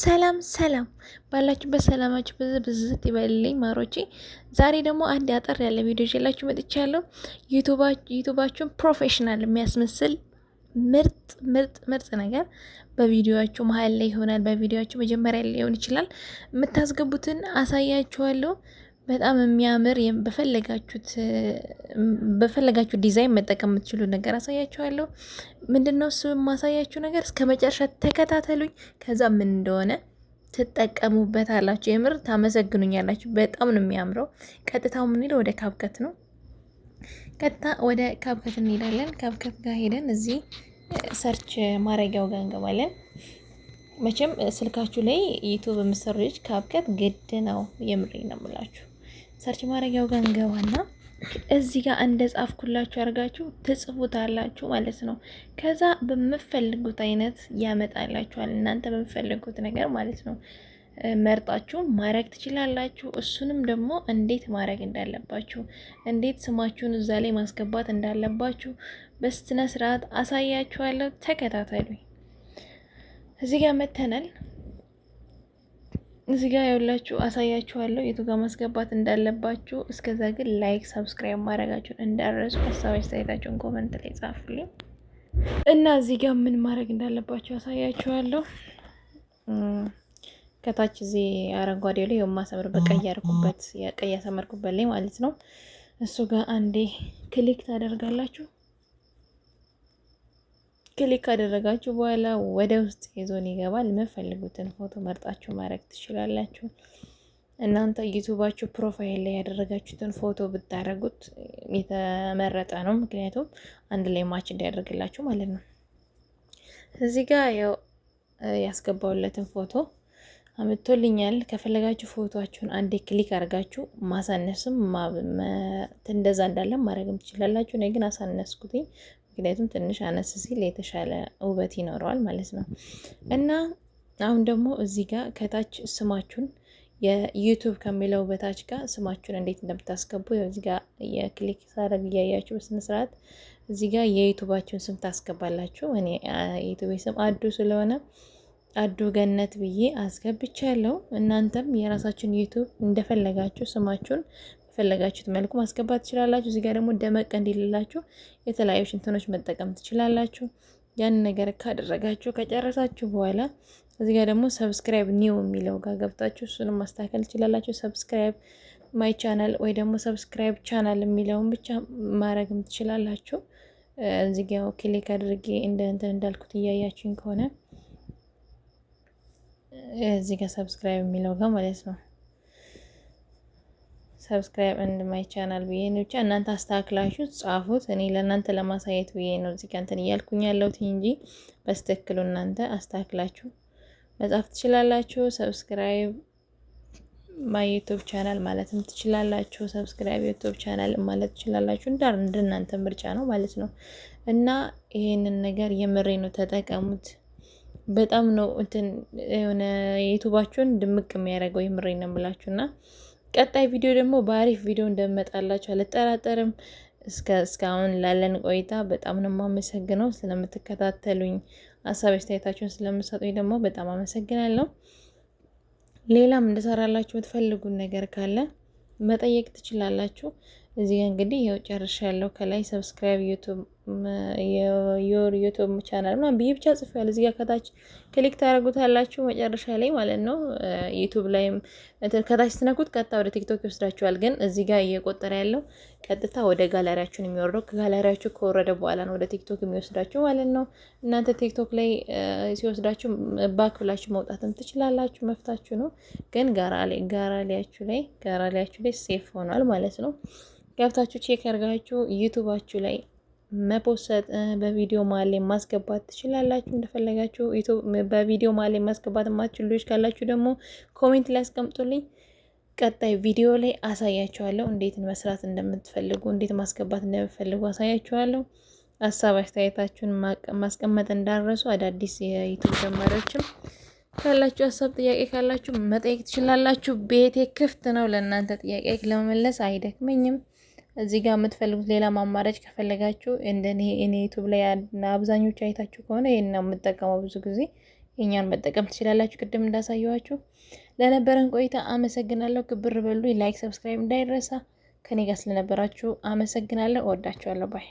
ሰላም ሰላም ባላችሁበት ሰላማችሁ ብዝ ብዝት ይበልልኝ ማሮቼ። ዛሬ ደግሞ አንድ አጠር ያለ ቪዲዮ ይዤላችሁ መጥቻለሁ። ዩቱባችሁን professional የሚያስመስል ምርጥ ምርጥ ምርጥ ነገር በቪዲዮአችሁ መሀል ላይ ይሆናል፣ በቪዲዮአችሁ መጀመሪያ ላይ ሊሆን ይችላል። የምታስገቡትን አሳያችኋለሁ። በጣም የሚያምር በፈለጋችሁት ዲዛይን መጠቀም የምትችሉ ነገር አሳያችኋለሁ። ምንድነው እሱ የማሳያችሁ ነገር? እስከ መጨረሻ ተከታተሉኝ። ከዛ ምን እንደሆነ ትጠቀሙበታላችሁ። የምር ታመሰግኑኛላችሁ። በጣም ነው የሚያምረው። ቀጥታው የምንሄደው ወደ CapCut ነው። ቀጥታ ወደ CapCut እንሄዳለን። CapCut ጋር ሄደን እዚህ search ማድረጊያው ጋር እንገባለን። መቼም ስልካችሁ ላይ YouTube የምትሰሩ ልጆች CapCut ግድ ነው። የምሬ ነው የምላችሁ። Search ማድረጊያው ጋር እንገባና እዚህ ጋር እንደ ጻፍኩላችሁ አድርጋችሁ ትጽፉታላችሁ ማለት ነው። ከዛ በምፈልጉት አይነት ያመጣላችኋል። እናንተ በምፈልጉት ነገር ማለት ነው መርጣችሁ ማድረግ ትችላላችሁ። እሱንም ደግሞ እንዴት ማድረግ እንዳለባችሁ፣ እንዴት ስማችሁን እዛ ላይ ማስገባት እንዳለባችሁ በስነ ስርዓት አሳያችኋለሁ። ተከታተሉኝ። እዚህ ጋር መተናል። እዚህ ጋር ያውላችሁ አሳያችኋለሁ የቱ ጋር ማስገባት እንዳለባችሁ። እስከዛ ግን like፣ subscribe ማድረጋችሁን እንዳትረሱ፣ ሀሳብ አስተያየታችሁን comment ላይ ጻፉልኝ እና እዚህ ጋር ምን ማድረግ እንዳለባችሁ አሳያችኋለሁ። ከታች እዚህ አረንጓዴው ላይ የማሰምርበት ቀይ ያደረኩበት ቀይ ያሰመርኩበት ላይ ማለት ነው። እሱ ጋር አንዴ click ታደርጋላችሁ። Click ካደረጋችሁ በኋላ ወደ ውስጥ ይዞን ይገባል። የምትፈልጉትን ፎቶ መርጣችሁ ማድረግ ትችላላችሁ። እናንተ ዩቱባችሁ profile ላይ ያደረጋችሁትን ፎቶ ብታደርጉት የተመረጠ ነው። ምክንያቱም አንድ ላይ match እንዲያደርግላችሁ ማለት ነው። እዚህ ጋር ያው ያስገባውለትን ፎቶ አምጥቶልኛል። ከፈለጋችሁ ፎቶአችሁን አንዴ click አድርጋችሁ ማሳነስም እንደዛ እንዳለ ማድረግም ትችላላችሁ። እኔ ግን አሳነስኩትኝ ምክንያቱም ትንሽ አነስ ሲል የተሻለ ውበት ይኖረዋል ማለት ነው። እና አሁን ደግሞ እዚህ ጋር ከታች ስማችሁን የ YouTube ከሚለው በታች ጋር ስማችሁን እንዴት እንደምታስገቡ እዚህ ጋር የ click ሳረግ እያያችሁ በስነ ስርዓት እዚህ ጋር የዩቱባችሁን ስም ታስገባላችሁ። እኔ የ YouTube ስም አዱ ስለሆነ አዱ ገነት ብዬ አስገብቻለሁ። እናንተም የራሳችሁን YouTube እንደፈለጋችሁ ስማችሁን በፈለጋችሁት መልኩ ማስገባት ትችላላችሁ። እዚህ ጋር ደግሞ ደመቅ እንዲልላችሁ የተለያዩ ሽንትኖች መጠቀም ትችላላችሁ። ያን ነገር ካደረጋችሁ ከጨረሳችሁ በኋላ እዚህ ጋር ደግሞ subscribe new የሚለው ጋር ገብታችሁ እሱንም ማስተካከል ትችላላችሁ። Subscribe my channel ወይ ደግሞ subscribe channel የሚለውን ብቻ ማድረግም ትችላላችሁ። እዚህ ጋር click አድርጌ እንደ እንትን እንዳልኩት እያያችሁኝ ከሆነ እዚህ ጋር subscribe የሚለው ጋር ማለት ነው። Subscribe and my channel ብዬ ነው። ብቻ እናንተ አስተካክላችሁ ጻፉት። እኔ ለእናንተ ለማሳየት ብዬ ነው እዚህ ጋር እንትን እያልኩኝ ያለሁት እንጂ በትክክሉ እናንተ አስተካክላችሁ መጻፍ ትችላላችሁ። Subscribe my YouTube channel ማለትም ትችላላችሁ። Subscribe YouTube channel ማለት ትችላላችሁ። እንደናንተ ምርጫ ነው ማለት ነው። እና ይሄንን ነገር የምሬ ነው ተጠቀሙት። በጣም ነው እንትን የሆነ ዩቱባችሁን ድምቅ የሚያደርገው፣ የምሬ ነው የምላችሁና ቀጣይ ቪዲዮ ደግሞ በአሪፍ ቪዲዮ እንደመጣላችሁ አልጠራጠርም። እስካሁን ላለን ቆይታ በጣም ነው የማመሰግነው። ስለምትከታተሉኝ፣ ሀሳብ አስተያየታችሁን ስለምትሰጡኝ ደግሞ በጣም አመሰግናለሁ። ሌላም እንድሰራላችሁ የምትፈልጉን ነገር ካለ መጠየቅ ትችላላችሁ። እዚህ ጋር እንግዲህ ይኸው ጨርሻለሁ። ከላይ subscribe YouTube your YouTube channel ምናምን ብዬ ብቻ ጽፌያለሁ። እዚህ ጋር ከታች click ታደርጉታላችሁ መጨረሻ ላይ ማለት ነው። YouTube ላይም ከታች ስትነኩት ቀጥታ ወደ TikTok ይወስዳችኋል። ግን እዚህ ጋር እየቆጠረ ያለው ቀጥታ ወደ ጋለሪያችሁን የሚወርደው ከጋለሪያችሁ ከወረደ በኋላ ነው ወደ TikTok የሚወስዳችሁ ማለት ነው። እናንተ TikTok ላይ ሲወስዳችሁ back ብላችሁ መውጣትም ትችላላችሁ፣ መብታችሁ ነው። ግን ጋራሊያችሁ ላይ save ሆኗል ማለት ነው። ገብታችሁ check አድርጋችሁ ዩቱባችሁ ላይ መፖሰት፣ በቪዲዮ መሀል ላይ ማስገባት ትችላላችሁ። እንደፈለጋችሁ በቪዲዮ መሀል ላይ ማስገባት የማትችሉ ልጆች ካላችሁ ደግሞ comment ላይ አስቀምጡልኝ። ቀጣይ ቪዲዮ ላይ አሳያችኋለሁ። እንዴት መስራት እንደምትፈልጉ፣ እንዴት ማስገባት እንደምትፈልጉ አሳያችኋለሁ። ሀሳብ አስተያየታችሁን ማስቀመጥ እንዳትረሱ። አዳዲስ የ YouTube ጀማሪዎችም ካላችሁ ሀሳብ ጥያቄ ካላችሁ መጠየቅ ትችላላችሁ። ቤቴ ክፍት ነው ለእናንተ ጥያቄ ለመመለስ አይደክመኝም። እዚህ ጋር የምትፈልጉት ሌላ አማራጭ ከፈለጋችሁ እንደ እኔ YouTube ላይ አብዛኞቹ አይታችሁ ከሆነ ይሄን ነው የምጠቀመው ብዙ ጊዜ። የኛን መጠቀም ትችላላችሁ። ቅድም እንዳሳየኋችሁ ለነበረን ቆይታ አመሰግናለሁ። ክብር በሉ። Like፣ subscribe እንዳይረሳ። ከኔ ጋር ስለነበራችሁ አመሰግናለሁ። እወዳችኋለሁ። Bye።